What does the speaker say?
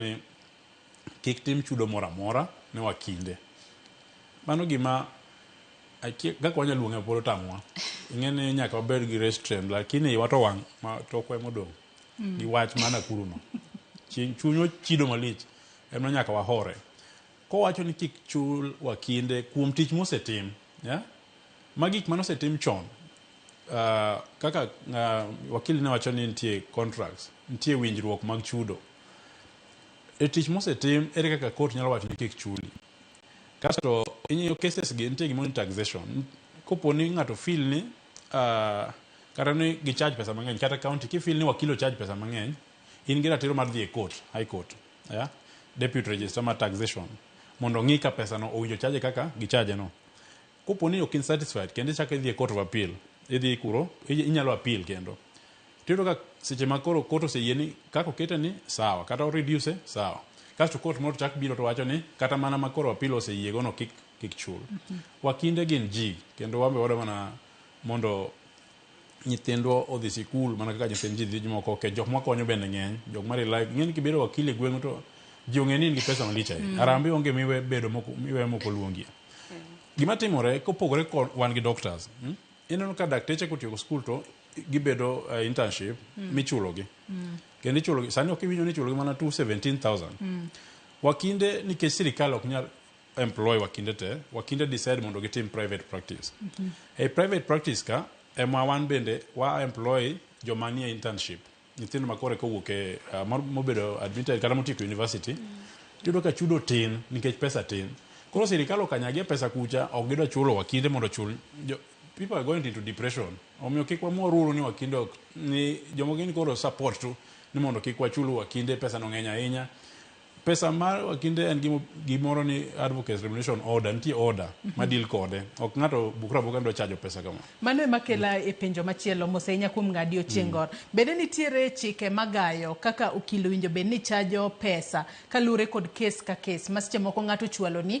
Ni kik tim chudo moro amora ne wakinde. Mano gima akia kaka wanyalo luonge pod otamowa. Ing'e ni nyaka wabed gi restraint lakini iwa to wang' ma tokwa ema odong' gi wach ma Nakuru no. Chunywa chido malich ema nyaka wahore. Kowacho ni kik chul wakinde kuom tich mosetim, yeah? Ma gik mane osetim chon kaka wakili ne wacho ni nitie contracts, nitie winjruok mag chudo. E tich mosetim, ere kaka court nyalo wacho ni kik chuli? Kasto ing'iyo cases gi nitie gimoro ni taxation. Kopo ni ng'ato feel ni kata ni gi charge pesa mang'eny kata county ki feel ni wakil o charge pesa mang'eny, in gi ratiro mar dhi e court, high court, yeah? Deputy registrar mar taxation mondo ong'i ka pesa no owinjo charge kaka gi charge no. Kopo ni ok in satisfied kendo ichako idhi e court of appeal, idhi kuro, inyalo appeal kendo. Tiyudo ka seche ma koro court oseyie ni kaka okete ni sawa, kata o reduce sawa. Kasto court moro chak biro to wacho ni kata mana ma koro appeal oseyie go no kik chul. Wakinde gin ji kendo wan be wadwa mana mondo nyithindwa odhi sikul mana kaka nyithind ji dhi moko ok jok makonyo bende ng'eny jok ma rely ng'eny kibedo wakil e gweng'u to ji ong'e ni in gi pesa malich ahinya. Harambee onge miwe bedo moko miwe moko luongi. Gima timore kopogore kod wan gi doctors, Ineno ka dakteche kotieko skul to gibedo internship michulo gi. Kendo ichulo gi sani ok iwinjo ni ichulo gi mana 217,000. Wakinde nikech sirikal ok nyal employ wakinde te, wakinde decide mondo gitim private practice. E private practice ka ema wan bende wa employ joma nie internship. Nyithindo ma kore kowuok e mobedo admitted kata motieko university iyudo ka chudo tin nikech pesa tin. Koro sirikal okanyagie pesa kucha ok gidwa chulo wakinde mondo ochul people are going into depression. Omiyo kik wamor uru ni wakinde ok ni jomoko gin koro support tu ni mondo kik wachul wakinde pesa no ng'eny ahinya. Pesa mar wakinde en gimoro ni advocates remuneration order, nitie order ma deal kode. Ok ng'ato bukre abuka ni dwa chajo pesa kama. Mano ema kela e penjo machielo mos ahinya kuom ng'adi Ochieng Gor. Bende nitiere chike magayo kaka okil owinjo bed ni chajo pesa kaluwore kod kes ka kes ma seche moko ng'ato ochwalo ni.